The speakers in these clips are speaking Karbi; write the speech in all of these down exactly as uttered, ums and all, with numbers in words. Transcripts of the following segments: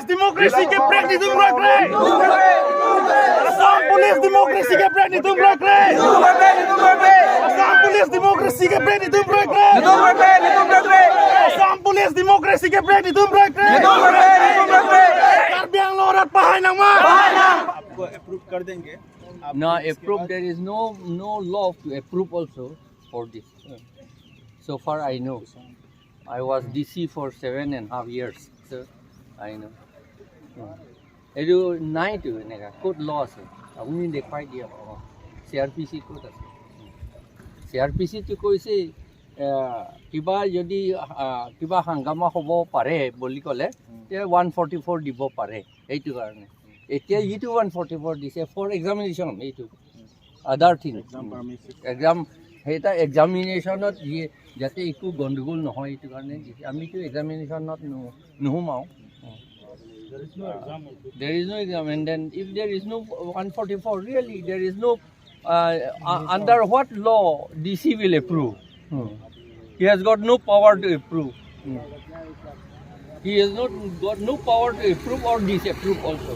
Democracy ke brake netum brake. Assam Police democracy ke brake netum brake. Assam Police democracy ke brake netum brake. Assam Police democracy ke brake netum brake. Karbi Anglong arat pahai nangma. आपको अप्रूव कर देंगे। आप No, इसके approve, बाद there is no, no law to approve also for this. So far I know. I was D C for seven and half years. So I know. Hmm. এইটো নাইতো এনেকা, ক'ত ল আছে? আপুনি দেখুৱাই দিয়ক। চি আৰ পি চি ক'ত আছে? চি আৰ পি চিটো কৈছে, আহ, কিবা যদি, আহ, কিবা হাংগামা হ'ব পাৰে বুলি ক'লে, তে ওৱান ফৰ্টি ফ'ৰ দিব পাৰে। এইটো কাৰণে এতিয়া যিটো ওৱান ফৰ্টি ফ'ৰ দিছে ফৰ এক্সামিনেশ্যন, এইটো আদাৰ থিং। Exam permission. এক্সাম, সেইটা এক্সামিনেশ্যনত যিয়ে যাতে একো গণ্ডগোল নহয়, এইটো কাৰণে দিছে। আমিতো এক্সামিনেশ্যনত নো-, নোসোমাওঁ। There is no exam, and then if there is no one forty-four, really, there is no, uh, uh, under what law D C will approve? Hmm. He has got no power to approve. Hmm. He has not got no power to approve or disapprove also.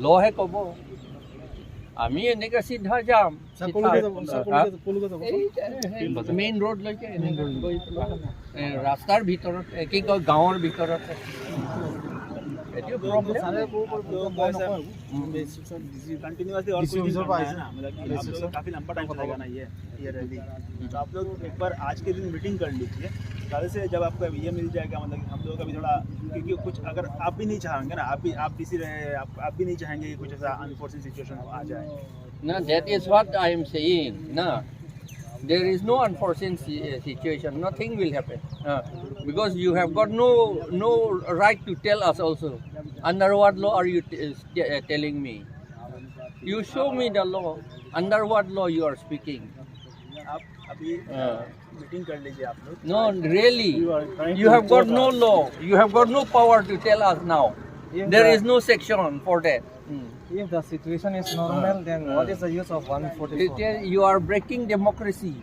Law হে ক'ব। আমি এনেকে চিধা যাম। ছাৰ, ক'লৈকে যাব? ছাৰ, হা? ক'লৈকে যাব? ক'লৈকে যাব? এই, এই, মেইন ৰোড লৈকে এনেকে গৈ পেলাই, এ, ৰাস্তাৰ ভিতৰত, এ, কি কয়, গাঁৱৰ ভিতৰত। এইটো প্ৰব্লেম। ছাৰে ক'ব পাৰিব, মই নকওঁ। कंटिन्यूअसली और कुछ दिन करना है ना, मतलब कि आप लोग का काफी लंबा टाइम चलेगा ना ये, ये रैली। तो आप लोग एक बार आज के दिन मीटिंग कर लीजिए, कल से जब आपको ये मिल जाएगा, मतलब कि हम लोग का भी थोड़ा, क्योंकि कुछ अगर आप भी नहीं चाहेंगे ना, आप भी, आप डीसी रहे, आप, आप भी नहीं चाहेंगे कि कुछ ऐसा अनफोर्सिन सिचुएशन आ जाए। No, that is what I am saying. No, there is no unforeseen si- uh, situation. Nothing will happen. Uh, because you have got no no right to tell us also. Under what law are you t- uh, t- uh, telling me? You show me the law. Under what law you are speaking? आप अभी, अ, मीटिंग कर लीजिए आप लोग। No, really. You have got no law. You have got no power to tell us now. There is no section for that. Hmm. If the situation is normal, then what is the use of one forty-four? You are breaking democracy.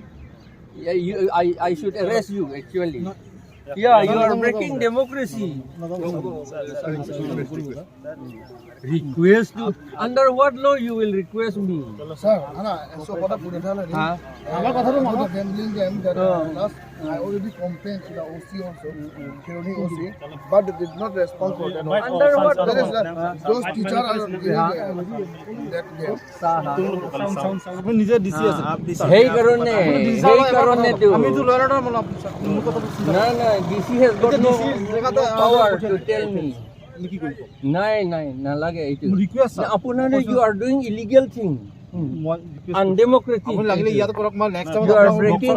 Yeah, you, I, I should arrest you, actually. Yeah, you are breaking democracy. Request to, under what law you will request me? Sir, না, না, এছ কথা পুৰি উঠালে নি? হা? আমাৰ কথাটো মনত, gambling game that, uh, last, I already complained to the O C also, Kheroni O C, but they did not respond for that. Under what law? That is, uh, those teachers are really, uh, that game. আপুনি নিজে D C আছে। সেইকাৰণে, আপুনি D C সেইকাৰণে তো। আমিতো লয়াৰ এটা, মানে, আপুনি চা-, মোৰ কথাটো শুনি নাই, নাই, D C has got এতিয়া no, ডি চি জেগাতে no power to tell me. আপুনি কি কৰিব? নাই, নাই, নালাগে এইটো। মোৰ ৰিকুৱেষ্ট, ছাৰ। না, আপোনাৰ, you are doing illegal thing। মই ৰিকুৱেষ্ট কৰিছোঁ। Undemocratic। আপুনি লাগিলে ইয়াত কৰক, মই নেক্সট টাইম You are আপোনাক breaking।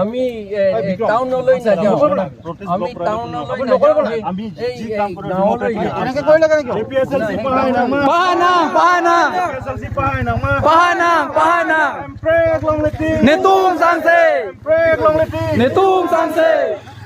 আমি, এ, হয়, এ, বিক্ৰম। টাউনলৈ নাযাওঁ। নকৰিব না। আমি টাউনলৈ আপুনি নকৰিব নাযাওঁ। না। আমি এই, যি এই কাম কৰোঁ, গাঁৱলৈ ডেমক্ৰেটিক যাওঁ। এনেকে কৰিলে কেনেকে হ'ব? এ পি এইচ এল চি নাই। পাহাই নামা। পাহাই নাম, পাহাই নাম। এ পি এইচ এল চি পাহাই নামা। পাহাই নাম, পাহাই নাম। Hemprek longle ting। Netum sangse। Hemprek longle ting। Netum sangse।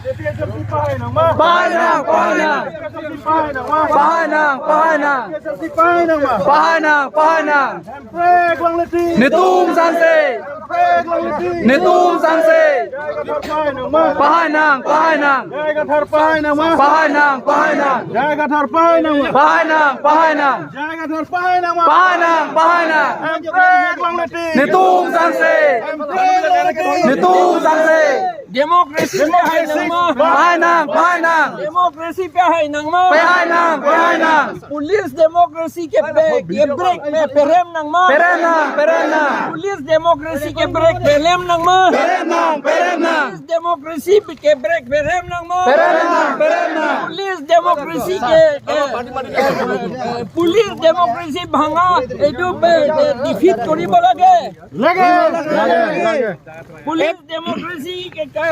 A P H L C পাহাই নামা। পাহাই নাম, পাহাই নাম। এ পি এইচ এল চি পাহাই নামা। পাহাই নাম, পাহাই নাম। এ পি এইচ এল চি পাহাই নামা। পাহাই নাম, পাহাই নাম। Hemprek longle ting। Netum sangse। Hemprek longle ting। Netum sangse। Jai Kathar pahainangma। Pahainang, pahainang। Jai Kathar pahainangma। Pahainang, pahainang। Jai Kathar pahainangma। Pahainang, pahainang। Jai Kathar pahainangma। Pahainang, pahainang। Hemprek longle ting। Netum sangse। Hemprek longle ting। Netum sangse। Democracy pahainangma. Pahainang, pahainang. Democracy pahainangma. Pahainang, pahainang। Police democracy ke bre-, ke brake pe-, perem nangma. Perem nang, perem nang। Police democracy ke brake perem nangma. Perem nang, perem nang। Police democracy ke brake perem nangma। Perem nang, perem nang। Police democracy ke, ke, eh, police democracy bhanga, edu pe-, eh, defeat koribo lage। Lage, lage, lage। Police democracy ke, ke,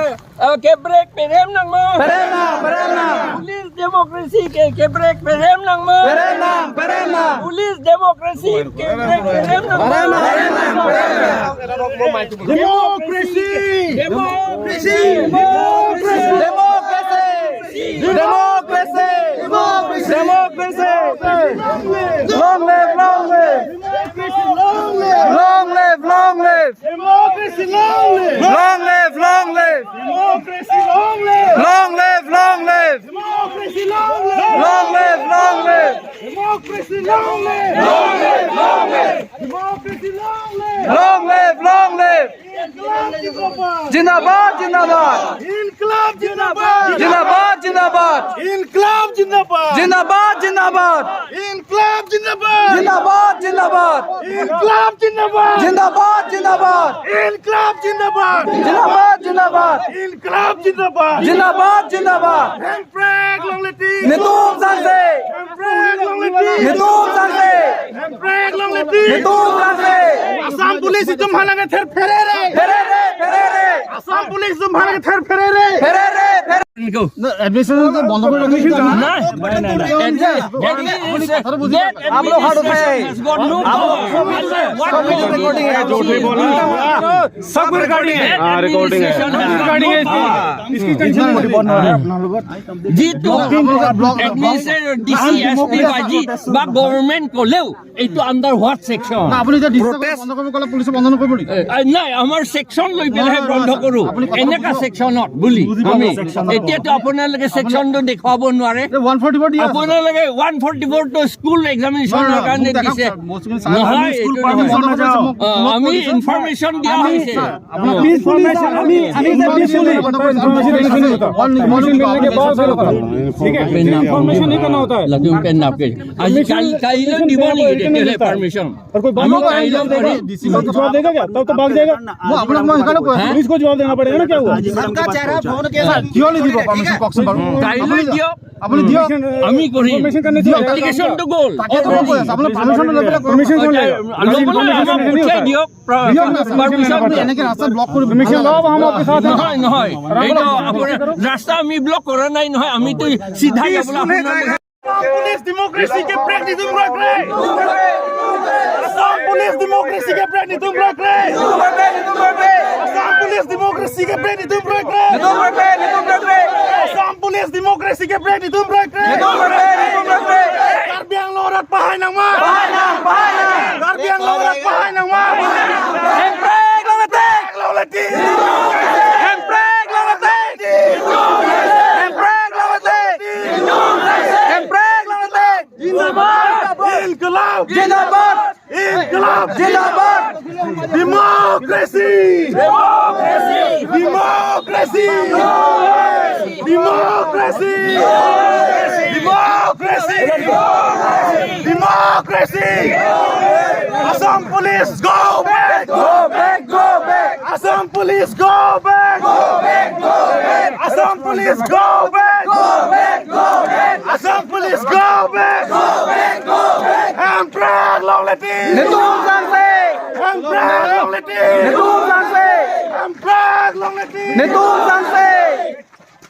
eh, ke brake perem nangma. Perem nang, perem nang। Police democracy ke, ke brake perem nangma. Perem nang, perem nang। Police democracy ke brake perem nangma। Perem nang, perem nang, perem nang। Democracy! Democracy! Democracy! Long live, long live! Democracy long live! Long live, long live! Democracy long live! Long live, long live! Democracy long live! Democracy long live! Long live, long live! Democracy long live! Long live, long live! Inqilab zindabad! Zindabad, zindabad! Inqilab zindabad! Zindabad, zindabad! Inqilab zindabad! Zindabad, zindabad! Inqilab zindabad! Zindabad, zindabad! Inqilab zindabad! Zindabad, zindabad! Inqilab zindabad! Zindabad, zindabad! Inqilab zindabad! Zindabad, zindabad! Hemprek longle tik! Netum sangse! Hemprek longle tik! Netum sangse! Hemprek longle tik! Netum sangse! Assam Police itum halage ther pherere! Pherere, pherere! Assam Police itum halage ther pherere! Pherere, pherere! Administration বন্ধ করে দিয়েছে। নাই, নাই, নাই, নাই। Administration, administration has got no power। आप लोग हाथ उठाए। आप लोग सब, सब recording है। झूठ नहीं बोलना। सब recording है। हाँ, recording है। Administration has got no power। इसकी टेंशन मत लो। যিটো administrator D C, S P বা জি বা গভৰ্ণমেণ্ট ক'লেও এইটো under what section? না, আপুনি এতিয়া ডিচি বন্ধ কৰিব ক'লে পুলিচে বন্ধ নকৰিব নেকি? এ, নাই, আমাৰ ছেকশ্যন লৈ পেলাইহে বন্ধ কৰোঁ। আপুনি কথা এনেকা ছেকশ্যনত বুলি আমি। এতিয়াতো আপোনালোকে ছেকশ্যনটো দেখুৱাব নোৱাৰে। ওৱান ফৰ্টি ফ'ৰ দি আছে। আপোনালোকে ওৱান ফৰ্টি ফ'ৰ টো স্কুল এক্সামিনেশ্যনৰ কাৰণে দিছে। নহয়, এইটো নহয়। অ, আমি ইনফৰমেশ্যন দিয়া হৈছে। अपना पीसफुली, सर, हमें, हमें सर, पीसफुली। इन्फॉर्मेशन मिलने के बाद फिर होता है। ठीक है? इन्फॉर्मेशन नहीं करना होता है। लगे पेन आपके। আজি কাইলৈ দিব নেকি তেতিয়াহ'লে পাৰ্মিশ্যন? और कोई बंद होगा, काइलो हम करें। तो जवाब देगा क्या? तब तो भाग जाएगा। वो अपना, अपना घर को पुलिस को जवाब देना पड़ेगा ना, क्या हुआ? सबका चेहरा फोन के साथ। क्यों नहीं দিব পাৰ্মিশ্যন কওকচোন বাৰু? কাইলৈ দিয়ক। আপুনি দিয়ক। আমি কৰিম। ইনফৰমেশ্যন কাৰণে দিয়ক। এপ্লিকেশ্যনটো গ'ল। তাকে ক'ব কৈ আছে, আপোনাৰ পাৰ্মিশ্যনটো লৈ পেলাই কৰক। পাৰ্মিশ্যন কোন লাগে? ল'ব লাগে, আমাক পঠিয়াই দিয়ক। দিয়ক না, ছাৰ। পাৰ্মিশ্যন আপুনি এনেকে ৰাস্তা ব্লক কৰি পাৰ্মিশ্যন লওক, আমাৰ পিছত। নহয়, নহয়। এইটো আপোনাৰ ৰাস্তা আমি ব্লক কৰা নাই নহয়, আমিতো চিধা যাবলৈ আপোনাৰ আছাম পুলিচ ডেমক্ৰেচি কে ব্ৰেক নিদিম ৰকৰে। আছাম পুলিচ ডেমক্ৰেচি কে ব্ৰেক নিদিম ৰকৰে। আছাম পুলিচ ডেমক্ৰেচি কে ব্ৰেক নিদিম ৰকৰে। আছাম পুলিচ ডেমক্ৰেচি কে ব্ৰেক নিদিম ৰকৰে। কাৰ্বি আংলঙত পাহাই নাংমা। কাৰ্বি আংলঙত পাহাই নাংমা। Hemprek long attack! Hemprek long attack! Hemprek long attack! Hemprek long attack! Zindabad! Inqilab! Zindabad! Inqilab! Zindabad! Democracy! Democracy! Democracy! Democracy! Democracy! Democracy! Assam Police, go back! Go back! Go back! Assam Police, go back! Go back! Go back! Assam Police, go back! Go back! Go back! Assam Police, go back! Go back! Go back! Hemprek longle tik! Netum sangse! Hemprek longle tik! Netum sangse! Hemprek longle tik! Netum sangse!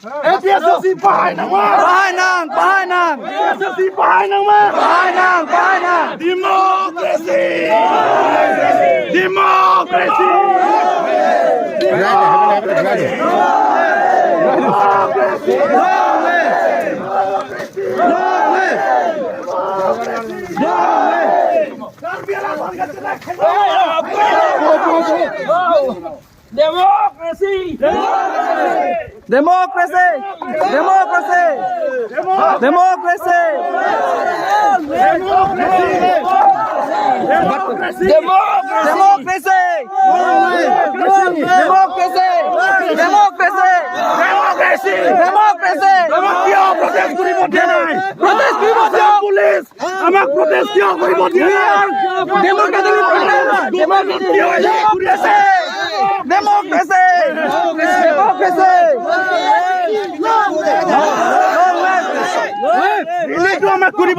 A P H L C pahai nangma! Pahai nang, pahai nang! A P H L C pahai nangma! Pahai nang, pahai nang! Democracy! Democracy! Democracy! Democracy! Democracy! Democracy! Democracy! Democracy! Democracy! কিয় প্ৰটেষ্ট কৰিব দিয়া নাই? প্ৰটেষ্ট কৰিব দিয়া। পুলিচ আমাক প্ৰটেষ্ট কিয় কৰিব দিয়া নাই? ডেমক্ৰেটিক প্ৰটেষ্ট, ডেমক্ৰেটিক কিয় এনে কৰি আছে? ডেমক্ৰেচি! ডেমক্ৰেচি! ৰিলিজটো আমাক কৰিব।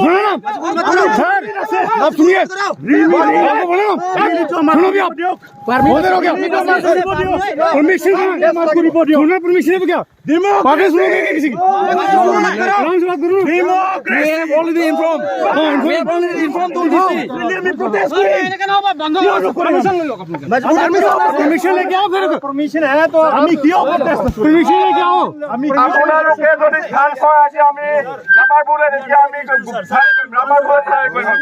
ছাৰ, ছাৰ, আপ শুনিয়ে। ৰিলিজটো আমাক কৰিব দিয়ক। बोल रहे हो क्या? ৰিলিজটো আমাক কৰিব দিয়ক। परमिशन है। আমাক কৰিব দিয়ক। सुनना, परमिशन है तो क्या? ডেমক্ৰেচি! बातें सुनोगे क्या किसी की? आराम से बात करो। Democracy! We have already informed। हाँ, inform। We have already informed to D C। আমি প্ৰটেষ্ট কৰিম। কিয় নকৰিম? परमिशन लेके आओ फिर। परमिशन है तो আমি কিয় প্ৰটেষ্ট কৰিম? परमिशन लेके आओ। আমি আপোনালোকে যদি ভাল পায়, আজি আমি ৰাবাৰ বুলেট, এতিয়া আমি ৰাবাৰ বুলেট ফায়াৰ কৰিম।